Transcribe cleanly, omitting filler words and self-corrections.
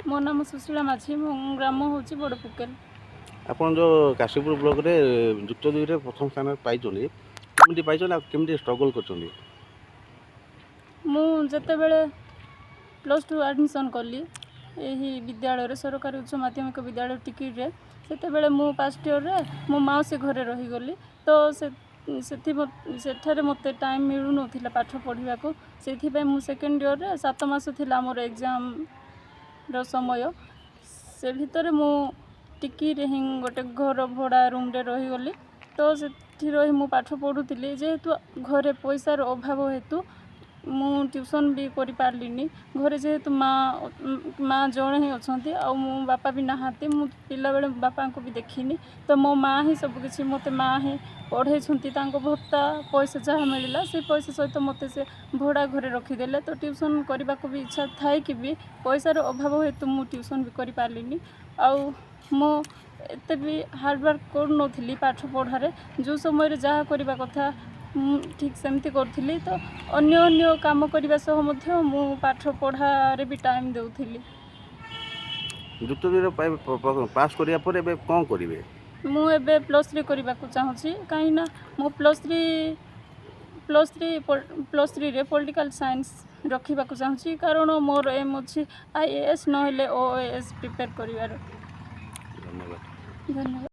ମୋ ନାମ ସୁଶୀଳା ମାଝୀ, ମୋ ଗ୍ରାମ ହେଉଛି ବଡ଼ପୁକେଲ। ଆପଣ ଯେଉଁ କାଶୀପୁର ବ୍ଲକରେ ଯୁକ୍ତ ଦୁଇରେ ପ୍ରଥମ ସ୍ଥାନ ପାଇଛନ୍ତି, କେମିତି ପାଇଛନ୍ତି ଆଉ କେମିତି ଷ୍ଟ୍ରଗଲ୍ କରିଛନ୍ତି? ମୁଁ ଯେତେବେଳେ +2 ଆଡ଼ମିସନ୍ କଲି ଏହି ବିଦ୍ୟାଳୟରେ, ସରକାରୀ ଉଚ୍ଚ ମାଧ୍ୟମିକ ବିଦ୍ୟାଳୟ ଟିକିରିରେ, ସେତେବେଳେ ମୁଁ ଫାର୍ଷ୍ଟ ଇୟର୍ରେ ମୋ ମାଉସୀ ଘରେ ରହିଗଲି। ତ ସେ ସେଥି ସେଠାରେ ମୋତେ ଟାଇମ୍ ମିଳୁନଥିଲା ପାଠ ପଢ଼ିବାକୁ। ସେଇଥିପାଇଁ ମୁଁ ସେକେଣ୍ଡ ଇୟର୍ରେ 7 ମାସ ଥିଲା ମୋର ଏକ୍ଜାମ୍ର ସମୟ, ସେ ଭିତରେ ମୁଁ ଟିକିରେ ହିଁ ଗୋଟେ ଘର ଭଡ଼ା ରୁମ୍ରେ ରହିଗଲି। ତ ସେଠି ରହି ମୁଁ ପାଠ ପଢ଼ୁଥିଲି। ଯେହେତୁ ଘରେ ପଇସାର ଅଭାବ ହେତୁ ମୁଁ ଟ୍ୟୁସନ୍ ବି କରିପାରିଲିନି। ଘରେ ଯେହେତୁ ମା ଜଣେ ହିଁ ଅଛନ୍ତି ଆଉ ମୋ ବାପା ବି ନାହାନ୍ତି। ମୁଁ ପିଲାବେଳେ ବାପାଙ୍କୁ ବି ଦେଖିନି। ତ ମୋ ମା ହିଁ ସବୁକିଛି, ମୋତେ ମା ହିଁ ପଢ଼େଇଛନ୍ତି। ତାଙ୍କ ଭତ୍ତା ପଇସା ଯାହା ମିଳିଲା, ସେ ପଇସା ସହିତ ମୋତେ ସେ ଭଡ଼ା ଘରେ ରଖିଦେଲେ। ତ ଟ୍ୟୁସନ୍ କରିବାକୁ ବି ଇଚ୍ଛା ଥାଇକି ବି ପଇସାର ଅଭାବ ହେତୁ ମୁଁ ଟ୍ୟୁସନ୍ ବି କରିପାରିଲିନି। ଆଉ ମୁଁ ଏତେ ବି ହାର୍ଡ଼ୱାର୍କ କରୁନଥିଲି ପାଠ ପଢ଼ାରେ। ଯେଉଁ ସମୟରେ ଯାହା କରିବା କଥା, ମୁଁ ଠିକ୍ ସେମିତି କରୁଥିଲି। ତ ଅନ୍ୟ ଅନ୍ୟ କାମ କରିବା ସହ ମଧ୍ୟ ମୁଁ ପାଠ ପଢ଼ାରେ ବି ଟାଇମ୍ ଦେଉଥିଲି। ଯୁକ୍ତ ଦୁଇରେ ପାସ୍ କରିବା ପରେ ଏବେ କ'ଣ କରିବେ? ମୁଁ ଏବେ +3 କରିବାକୁ ଚାହୁଁଛି, କାହିଁକିନା ମୁଁ +3ରେ ପଲିଟିକାଲ୍ ସାଇନ୍ସ ରଖିବାକୁ ଚାହୁଁଛି, କାରଣ ମୋର ଏମ୍ ଅଛି ଆଇଏଏସ୍ ନହେଲେ ଓଏଏସ୍ ପ୍ରିପେୟାର କରିବାର। ଧନ୍ୟବାଦ। ଧନ୍ୟବାଦ।